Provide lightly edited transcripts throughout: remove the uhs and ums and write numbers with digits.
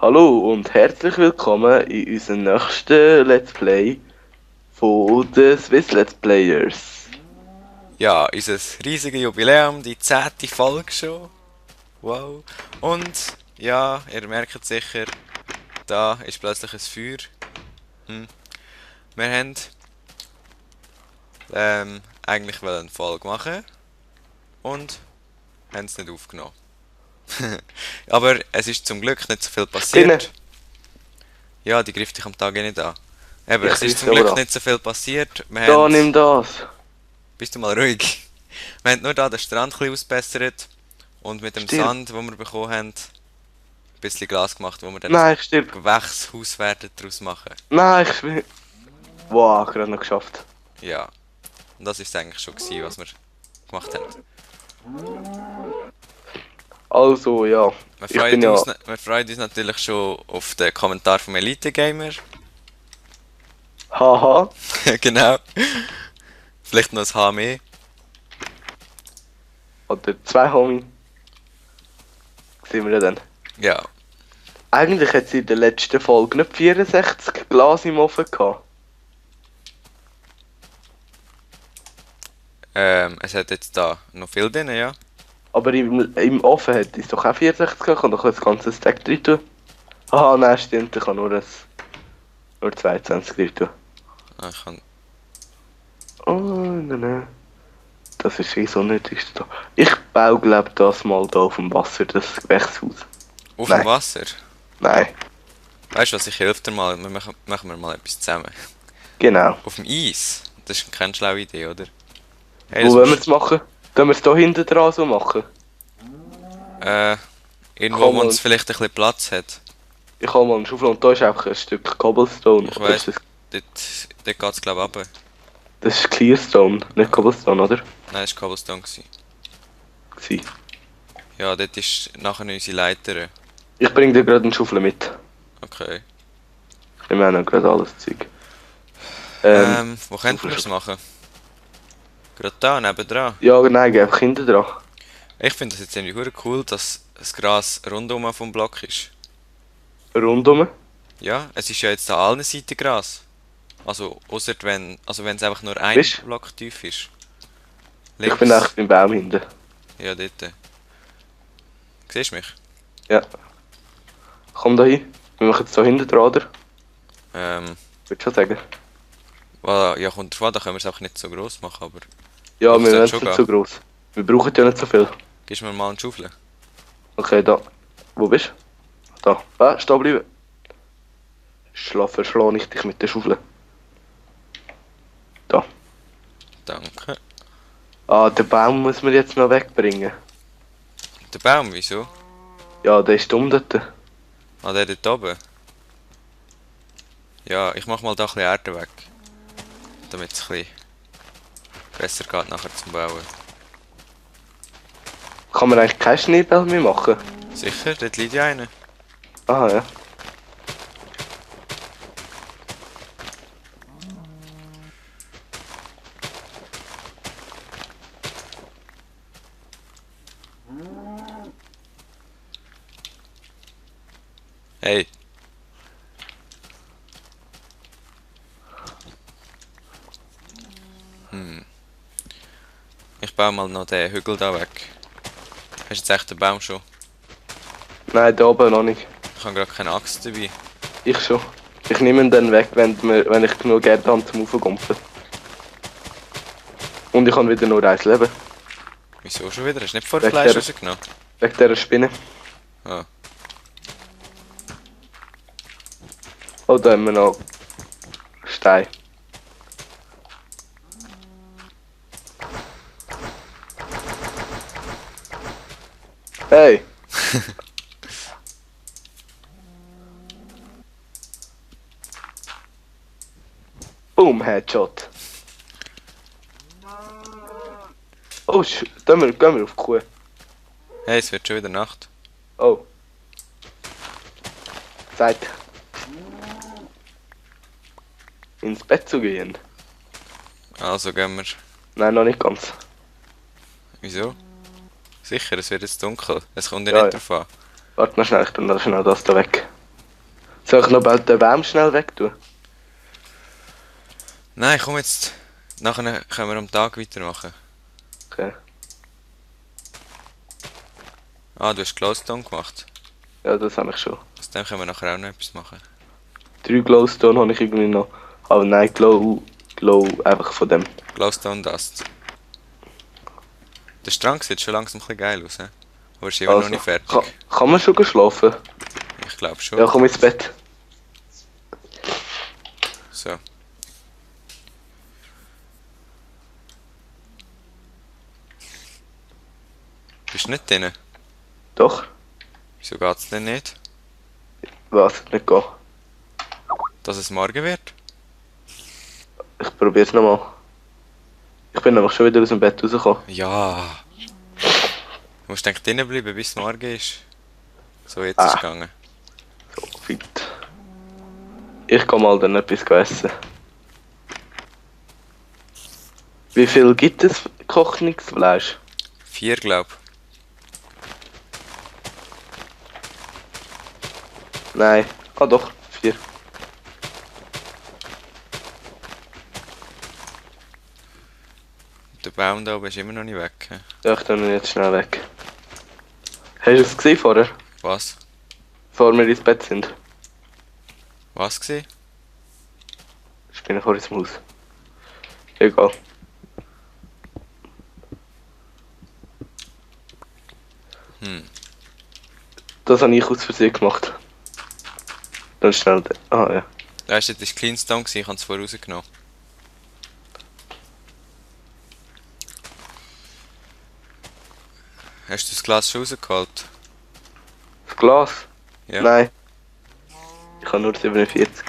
Hallo und herzlich willkommen in unserem nächsten Let's Play von den Swiss Let's Players. Ja, unser riesiges Jubiläum, die 10. Folge schon. Wow. Und ja, ihr merkt sicher, da ist plötzlich ein Feuer. Hm. Wir haben eigentlich wollen eine Folge machen und haben es nicht aufgenommen. Aber es ist zum Glück nicht so viel Spinnen! passiert. Ja, die greift dich am Tag eh nicht an. Eben, Ich es ist greife zum sie aber Glück an. nicht so viel passiert. Wir Da, haben... nimm das! Bist du mal ruhig? Wir haben nur da den Strand ein bisschen ausgebessert und mit dem Stirb! Sand, den wir bekommen haben, bisschen Glas gemacht, wo wir dann ein Nein, ich stirb! Gewächshaus werden daraus machen. Nein, ich bin... Wow, gerade noch geschafft. Ja, und das ist eigentlich schon gewesen, was wir gemacht haben. Also, ja. Ich bin ja... Wir freuen uns natürlich schon auf den Kommentar vom Elite Gamer. Haha. Genau. Vielleicht noch ein H mehr. Oder zwei Homie. Sehen wir ja dann. Ja, Eigentlich hat sie in der letzten Folge nicht 64 Glas im Ofen gehabt. es hat jetzt da noch viel drin, ja. Aber im Ofen hätte es doch auch 64 gehabt. Ich kann doch ein ganzes Stack drin tun. Aha, nein, stimmt. Ich kann nur 22 drin tun. Ah, ich kann, Oh, nein, nein. Das ist eh so nötig. Ich baue, glaub das mal da auf dem Wasser, das Gewächshaus. auf dem Nein, Wasser. nein, Weißt du was, ich helfe dir mal. Machen wir mal etwas zusammen. genau. Auf dem Eis. Das ist keine schlaue Idee, oder? Hey, Wo das wollen wir musst es machen? Können wir es da hinten dran so machen? äh, irgendwo, Komm wo mal, es vielleicht ein bisschen Platz hat. ich hol mal einen Schaufel und da ist einfach ein Stück Cobblestone. Ich Oder ist weiss, das, dort geht es glaube ich runter. das ist Clearstone, nicht Cobblestone, oder? Nein, das war Cobblestone. Gewesen. Gsi. Ja, dort ist nachher unsere Leiter. Ich bring dir gerade einen Schaufel mit. Okay. Ich nehme auch noch gerade alles Zeug. Wo könnten wir es machen? Gerade da, nebendran. Ja, nein, geh einfach hinten dran. Ich finde das jetzt irgendwie verdammt cool, dass das Gras rundum vom Block ist. Rundum. Ja, es ist ja jetzt an allen Seiten Gras. Also, außer wenn es einfach nur ein Weißt du? Block tief ist. Ich bin echt Links. beim Baum hinten. Ja, dort. Siehst du mich? Ja. Komm da hin. Wir machen jetzt da hinten dran, oder? Ähm, Würdest schon sagen. ja, kommt drauf an, da können wir es auch nicht so gross machen, aber... Ja, Doch, wir es wollen sollte es schon nicht gehen. so gross. Wir brauchen ja nicht so viel. Gibst mir mal einen Schaufel? Okay, da. Wo bist du? Da. Stehen bleiben. Verschlage ich dich mit der Schaufel. Da. Danke. Ah, den Baum muss man jetzt noch wegbringen. Der Baum, wieso? Ja, der ist dumm dort. Ah, der dort oben. Ja, ich mach mal da ein bisschen Erde weg. Damit es ein bisschen besser geht nachher zum Bauen. Kann man eigentlich keinen Schneeball mehr machen? Sicher, dort liegt ja einer. Aha, ja. Hey. Ich baue mal noch den Hügel da weg. Hast du jetzt echt den Baum schon? Nein, da oben noch nicht. Ich habe gerade keine Axt dabei. Ich schon. Ich nehme ihn dann weg, wenn ich genug Erde habe zum Aufgumpeln. Und ich habe wieder nur ein Leben. Wieso schon wieder? Hast du nicht vor Wegen Fleisch der- rausgenommen? Wegen dieser Spinne. Ah. Oh, da haben wir noch Stein. Hey! Boom, Headshot. Oh, gehen wir auf die Kuh. Hey, es wird schon wieder Nacht. Oh. Zeit. Ins Bett zu gehen. Also gehen wir. Nein, noch nicht ganz. Wieso? Sicher, es wird jetzt dunkel. Es kommt ja Ja, nicht ja. drauf an. Warte noch schnell, ich tue da schnell das da weg. Soll ich noch bald den Baum schnell weg tun? Nein, komm jetzt. Nachher können wir am Tag weitermachen. Okay. Ah, du hast Glowstone gemacht. Ja, das habe ich schon. Aus dem können wir nachher auch noch etwas machen. 3 Glowstone habe ich irgendwie noch. Aber nein, Glow einfach von dem. Glowstone Dust. Der Strang sieht schon langsam ein bisschen geil aus, he? Aber ist immer noch Also, nicht fertig. kann man schon schlafen? Ich glaube schon. Ja, komm ins Bett. So. Bist du nicht drin? Doch. Wieso geht's denn nicht? Was? Nicht gehen. Dass es morgen wird? Ich probiere es nochmal. Ich bin nämlich schon wieder aus dem Bett rausgekommen. Ja. Du musst eigentlich drinnen bleiben, bis es morgen ist. So, jetzt ist es Ah. gegangen. So, fit. Ich kann mal dann etwas essen. Wie viel gibt es gekochtes Fleisch? 4, glaub. Nein. Ah doch, 4. Der Baum da oben ist immer noch nicht weg. He? Ja, ich tue ihn jetzt schnell weg. Hast du es gesehen vorher? Was? Bevor wir ins Bett sind? Was gsi? Ich bin vor ins Haus. Egal. Hm. Das habe ich aus Versehen gemacht. Dann schnell. Ah ja. Weißt du, das war Cleanstone, ich habe es vorher rausgenommen. Hast du das Glas schon rausgeholt? Das Glas? Ja. Nein. Ich habe nur 47.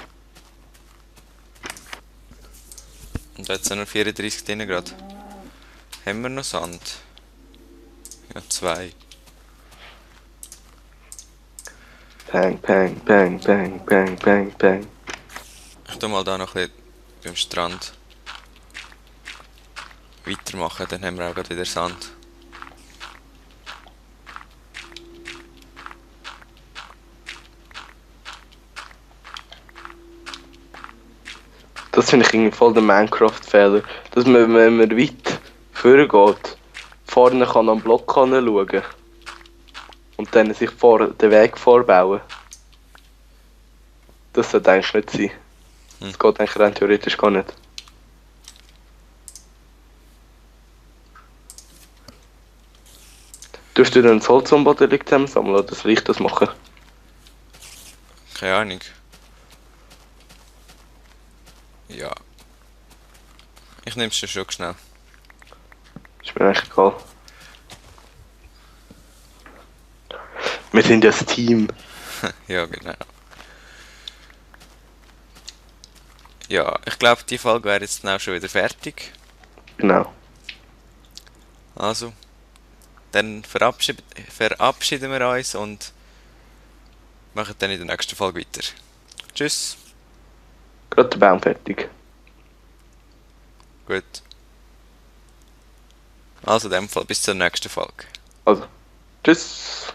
Und jetzt sind noch 34 drin gerade. Haben wir noch Sand? Ja, 2. Bang, bang, bang, bang, bang, bang, bang. Ich tu mal da noch ein bisschen beim Strand weitermachen, dann haben wir auch gerade wieder Sand. Das finde ich irgendwie voll der Minecraft-Fehler. Dass man, wenn man weit vorgeht, vorne kann am Block schauen. Und dann sich den Weg vorbauen. Das sollte eigentlich nicht sein. Das geht eigentlich rein theoretisch gar nicht. Tust du dann das Holz am Boden liegen zusammensammeln oder soll ich das machen? Keine Ahnung. Ja. Ich nehme es schon schnell. Ist mir eigentlich egal. Wir sind ja das Team. Ja, genau. Ja, ich glaube, die Folge wäre jetzt auch schon wieder fertig. Genau. Also, dann verabschieden wir uns und machen dann in der nächsten Folge weiter. Tschüss. Gerade der Baum fertig. Gut. Also in dem Fall bis zur nächsten Folge. Also, tschüss.